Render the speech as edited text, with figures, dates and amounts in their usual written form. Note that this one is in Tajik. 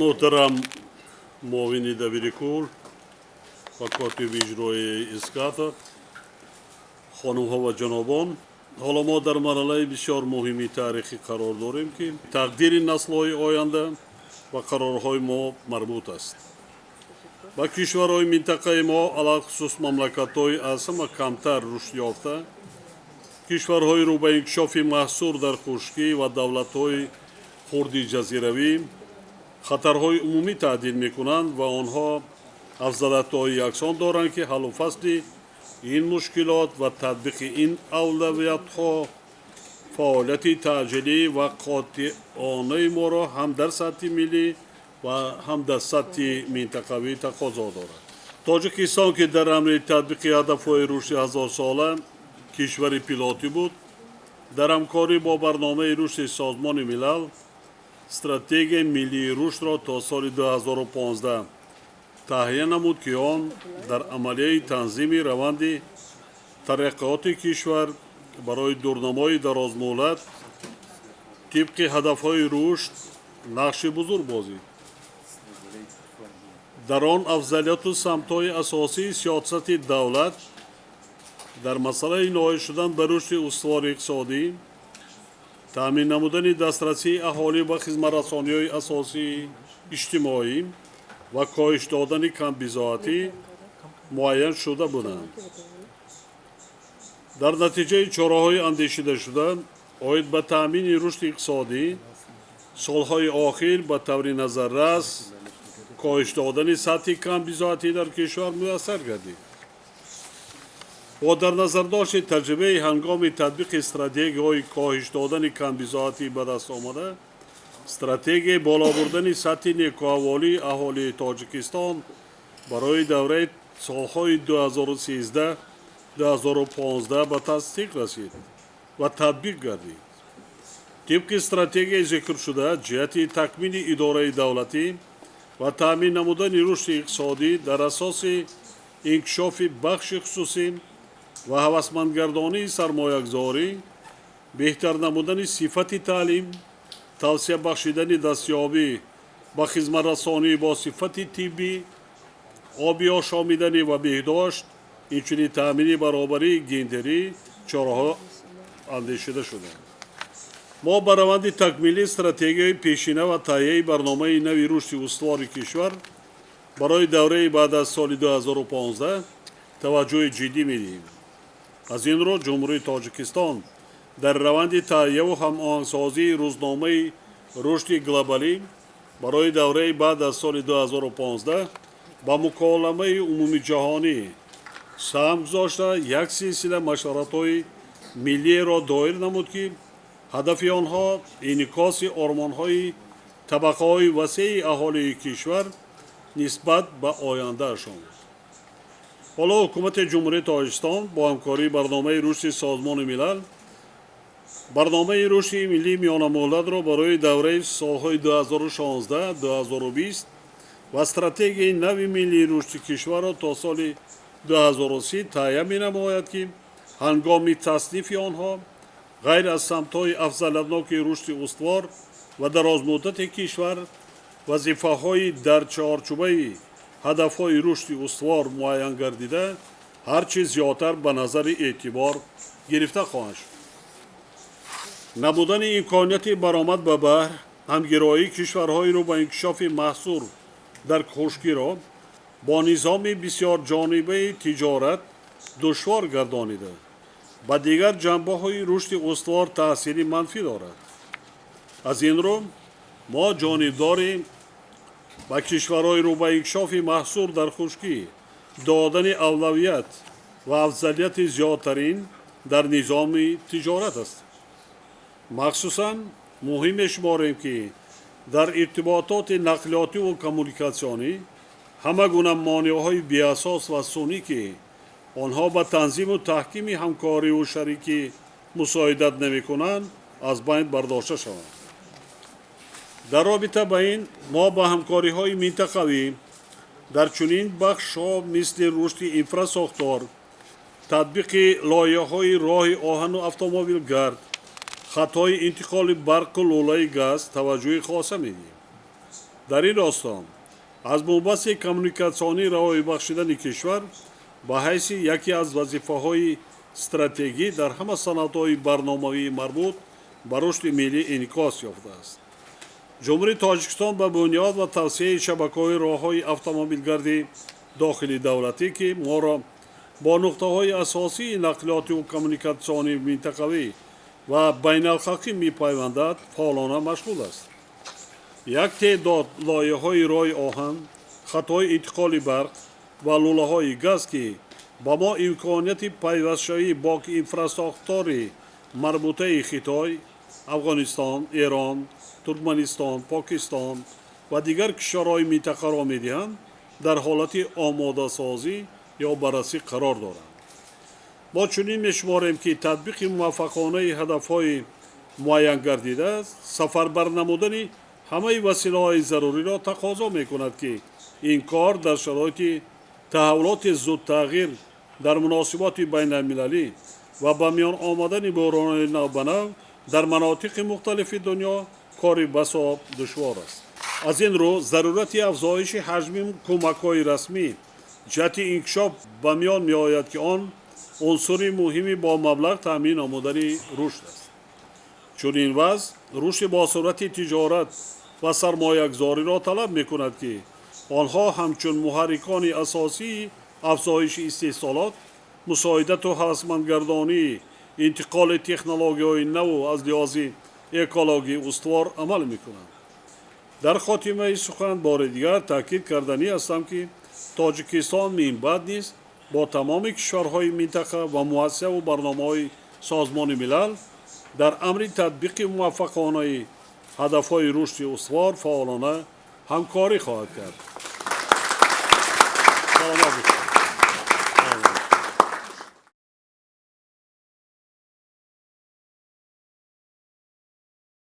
Муҳтарам муовини дабири кул ва котиби иҷроияи ИСКАТО, хонумҳо ва ҷанобон, ҳоло мо дар марҳалаи бисёр муҳими таърихӣ қарор дорем, ки тақдири наслҳои оянда ба қарорҳои мо марбут аст. Ба кишварҳои минтақаи мо, алалхусус мамлакатҳои аз ҳама камтар рушд ёфта, кишварҳои рӯ ба инкишофи маҳсур дар хушкӣ ва давлатҳои хурди ҷазиравӣ хатарҳои умумӣ таҳдид мекунанд ва онҳо афзалиятҳои яксон доранд, ки ҳаллу фасли ин мушкилот ва татбиқи ин авлавиятҳо фаъолияти таъҷилӣ ва қотеонаи моро ҳам дар сатҳи миллӣ ва ҳам дар сатҳи минтақавӣ тақозо дорад. Тоҷикистон, ки дар амри татбиқи ҳадафҳои рушди ҳазорсола кишвари пилотӣ буд, дар ҳамкорӣ бо Барномаи рушди Созмони Милал Стратегияи миллии рушдро то соли 2015 таҳия намуд, ки он дар амалияи танзими раванди тараққиёти кишвар барои дурнамои дарозмуҳлат тибқи ҳадафҳои рушд нақши бузург бозид. Дар он афзалияту самтҳои асосии сиёсати давлат дар масъалаи ноил шудан ба рушди устувори иқтисодӣ, таъмин намудани дастрасии аҳолӣ ба хизматрасониҳои асосии иҷтимоӣ ва коҳиш додани камбизоатӣ муайян шуда буданд. Дар натиҷаи чораҳои андешидашуда оид ба таъмини рушди иқтисодӣ, солҳои охир ба таври назаррас коҳиш додани сатҳи камбизоатӣ дар кишвар муяссар гардид. Бо дар назардошти таҷрибаи ҳангоми татбиқи стратегияҳои коҳиш додани камбизоатӣ ба даст омада, стратегияи боло бурдани сатҳи некӯаҳволии аҳолии Тоҷикистон барои давраи солҳои 2013 2015 ба тасдиқ расид ва татбиқ гардид. Тибқи стратегияи зикршуда, ҷиҳати такмили идораи давлатӣ ва таъмин намудани рушди иқтисодӣ дар асоси инкишофи бахши хусусӣ ва ҳавасмандгардонии сармоягузорӣ, беҳтар намудани сифати таълим, тавсеа бахшидани дастёбӣ ба хизматрасонӣ бо сифати тиббӣ, оби ошомиданӣ ва беҳдошт, инчунин таъмини баробарии гендерӣ чораҳо андешида шуданд. Мо ба раванди такмилии стратегияи пешина ва таҳияи барномаи нави рушди устувори кишвар барои давраи баъд аз соли 2015 таваҷҷӯҳи ҷиддӣ медиҳем. Аз ин рӯ Ҷумҳурии Тоҷикистон дар раванди таҳияву ҳамоҳангсозии рӯзномаи рушди глобалӣ барои давраи баъд аз соли 2015 ба муколамаи умумиҷаҳонӣ саҳм гузошта, як силсила машваратҳои миллиеро доир намуд, ки ҳадафи онҳо инъикоси ормонҳои табақаҳои васеи аҳолии кишвар нисбат ба ояндаашон буд. Ҳоло Ҳукумати Ҷумҳурии Тоҷикистон бо ҳамкории Барномаи рушди Созмони Милал барномаи рушди миллии миёнамуҳлатро барои давраи солҳои 2016-2020 ва стратегияи нави миллии рушди кишварро то соли 2030 таҳия менамояд, ки ҳангоми таснифи онҳо ғайр аз самтҳои афзалиятноки рушди устувор ва дарозмуддати кишвар, вазифаҳои дар чорчӯбаи ҳадафҳои рушди устувор муайян гардида ҳар чӣ зиёдтар ба назари эътибор гирифта хоҳанд шуд. Набудани имконияти баромад ба баҳр ҳамгироии кишварҳои рӯ ба инкишофи маҳсур дар хушкиро бо низоми бисёрҷонибаи тиҷорат душвор гардонида, ба дигар ҷанбаҳои рушди устувор таъсири манфӣ дорад. Аз ин рӯ мо ҷонибдори ба кишварҳои рӯ ба инкишофи маҳсур дар хушкӣ додани авлавият ва афзалияти зиёдтарин дар низоми тиҷорат ҳастем. Махсусан муҳим мешуморем, ки дар иртибототи нақлиётиву коммуникатсионӣ ҳама гуна монеаҳои беасос ва сунъӣ, ки онҳо ба танзиму таҳкими ҳамкориву шарикӣ мусоидат намекунанд, аз байн бардошта шаванд. Дар робита ба ин мо ба ҳамкориҳои минтақавӣ дар чунин бахшҳо, мисли рушди инфрасохтор, татбиқи лоиҳаҳои роҳи оҳану автомобилгард, хатҳои интиқоли барқу лӯлаи газ таваҷҷӯҳи хоса медиҳем. Дар ин росто аз бунбасти коммуникатсионӣ равоӣ бахшидани кишвар ба ҳайси яке аз вазифаҳои стратегӣ дар ҳама санадҳои барномавии марбут ба рушди миллӣ инъикос ёфтааст. Ҷумҳурии Тоҷикистон ба бунёд ва тавсеаи шабакаҳои роҳҳои автомобилгардии дохили давлатӣ, ки моро бо нуқтаҳои асосии нақлиётиву коммуникатсионии минтақавӣ ва байналхалқӣ мепайвандад, фаъолона машғул аст. Як теъдод лоиҳаҳои роҳи оҳан, хатҳои интиқоли барқ ва лӯлаҳои газ, ки ба мо имконияти пайвастшавӣ бо инфрасохтори марбутаи Хитой, Афғонистон, Эрон, Туркманистон, Покистон ва дигар кишварҳои минтақаро медиҳанд, дар ҳолати омодасозӣ ё баррасӣ қарор доранд. Мо чунин мешуморем, ки татбиқи муваффақонаи ҳадафҳои муайянгардида сафарбар намудани ҳамаи василаҳои заруриро тақозо мекунад, ки ин кор дар шароити таҳаввулоти зудтағйир дар муносиботи байналмилалӣ ва ба миён омадани буҳронҳои навбанав дар манотиқи мухталифи дунё кори басо душвор аст. Аз ин рӯ зарурати афзоиши ҳаҷми кӯмакҳои расмӣ ҷиҳати инкишоф ба миён меояд, ки он унсури муҳими бо маблағ таъмин намудани рушд аст. Чунин вазъ рушди босуръати тиҷорат ва сармоягузориро талаб мекунад, ки онҳо ҳамчун муҳаррикони асосии афзоиши истеҳсолот, мусоидату ҳавасмандгардонии интиқоли технологияҳои наву аз лиҳози экологӣ устувор амал мекунанд. Дар хотимаи сухан бори дигар таъкид карданӣ ҳастам, ки Тоҷикистон минбаъд низ бо тамоми кишварҳои минтақа ва муассисаву барномаҳои Созмони Милал дар амри татбиқи муваффақонаи ҳадафҳои рушди устувор фаъолона ҳамкорӣ хоҳад кард. Саломат бошед.